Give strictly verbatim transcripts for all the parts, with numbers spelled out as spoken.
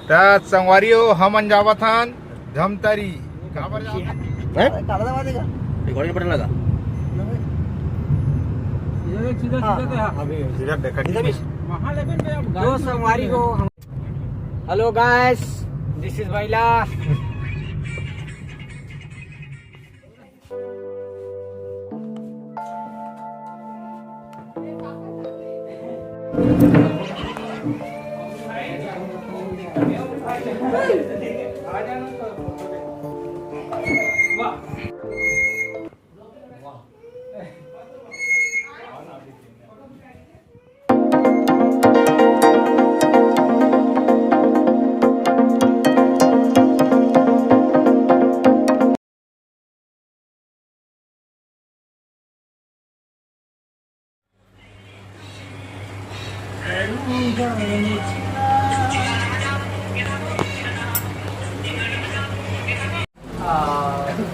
त संगवारी हो, हमन जावत हन धमतरी। काबर जावत हन? हैं? रिकॉर्डिंग बटन लगा। सीधा, सीधा तो है। सीधा देखा। तो संगवारी हो, हम, hello guys, this is Baila।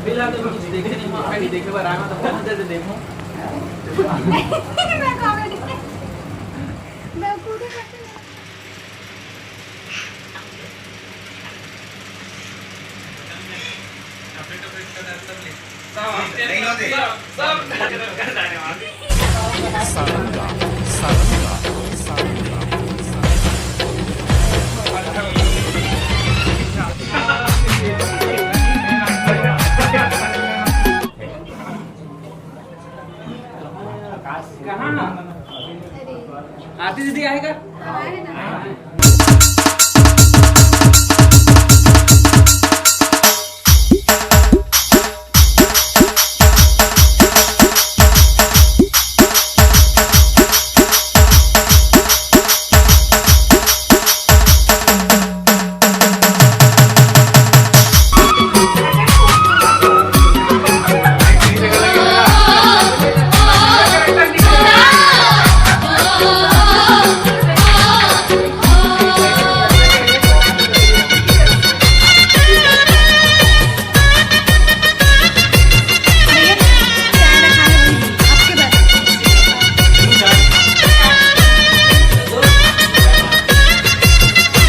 फिलहाल तो कुछ देखे नहीं, अभी देखे बार आया तो बहुत जल्दी देखूं। मैं कॉमेडी, मैं पूरी करती हूँ। कहाँ? आरती दीदी आएगा।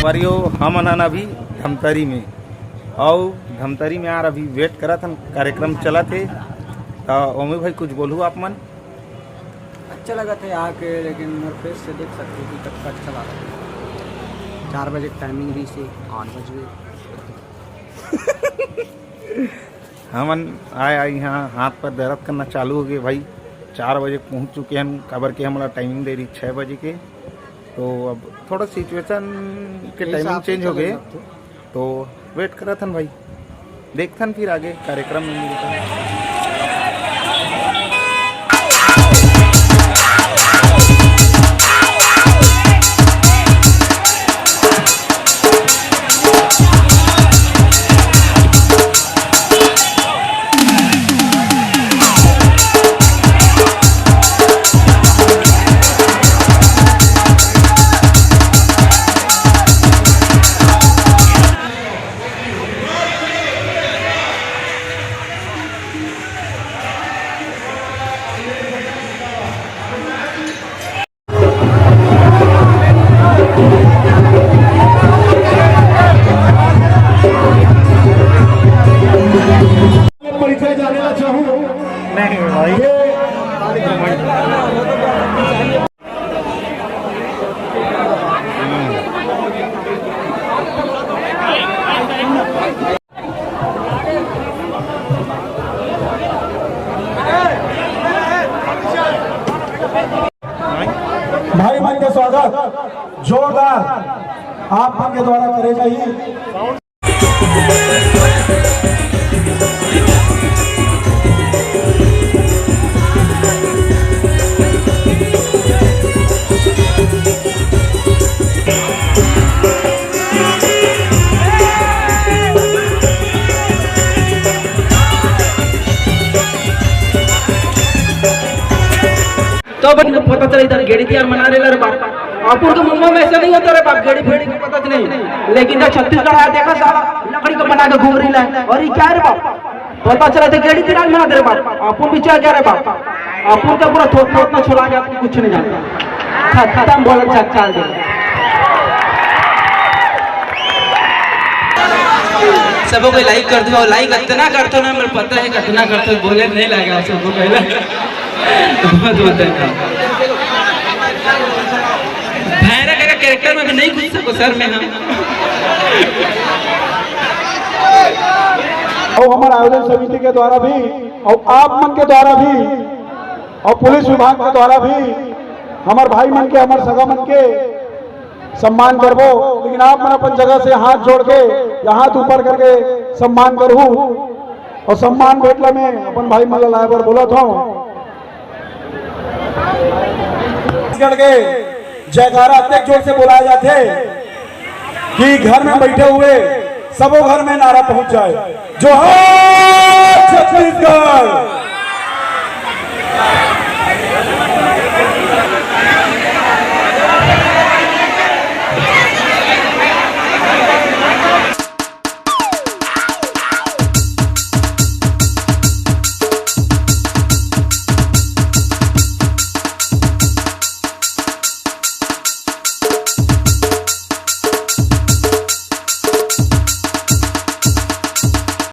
संगवारी हो, हमन हन अभी धमतरी में, अउ धमतरी में यार अभी वेट करत हन, कार्यक्रम चलत हे। त ओमे भाई कुछ बोलहू आप मन? अच्छा लगत हे आके, लेकिन मोर फेस से देख सकते हो कि कतका अच्छा लागत हे। चार बजे के टाइमिंग रहिस हे, आठ बज गए। हमन आए आए यहाँ हाथ पर दर्द करना चालू हो गए भाई। चार बजे पहुँच चुके हैं, काबर के हमला टाइमिंग दे रही छः बजे के। तो अब थोड़ा सिचुएशन के टाइमिंग चेंज हो गए, तो वेट करत हन भाई, देखथन फिर आगे कार्यक्रम में मिलथन। परिचय जानना चाहूँ। नहीं भाई। भाई मन के स्वागत जोरदार आप मन के द्वारा करे जाही। तो अपन को पता चला इधर गेड़ी तिहार मना रहे रे बाप। अपन तो मुंबई में ऐसा नहीं होता रे बाप, गेड़ी फेड़ी को पता नहीं। लेकिन जब छत्तीसगढ़ आया देखा साला लकड़ी को बना के घूम रही है। और ये क्या है रे बाप? पता चला तो गेड़ी तिहार मना दे रे बाप। अपन भी चल गया रे बाप। अपन तो पूरा थोपना थोपना छोड़ा गया, अपन कुछ नहीं जानता। खत्म बोला चल चल दे। सबो कोई लाइक कर दो, लाइक अतना करथो ना, मोला पता हे कतना करथो, बोले नहीं लगा सबो पहले। बहुत बहुत धन्यवाद। भैरा के कैरेक्टर में भी नहीं घुस सको सर मैं, हम। अउ हमर आयोजन समिति के द्वारा भी अउ आप मन के द्वारा भी अउ पुलिस विभाग के द्वारा भी हमर भाई मन के, हमर सगा मन के सम्मान करबो, लेकिन आप मन अपन जगह से हाथ जोड़ के या हाथ ऊपर करके सम्मान करहू। अउ सम्मान भेंट ला मैं अपन भाई मन ला लाए बर बोलत हूँ। छत्तीसगढ़ के जयकारा अतेक जोर से बोलाए जाथे कि घर में बैठे हुए सबो घर में नारा पहुंच जाए, जोहार छत्तीसगढ़।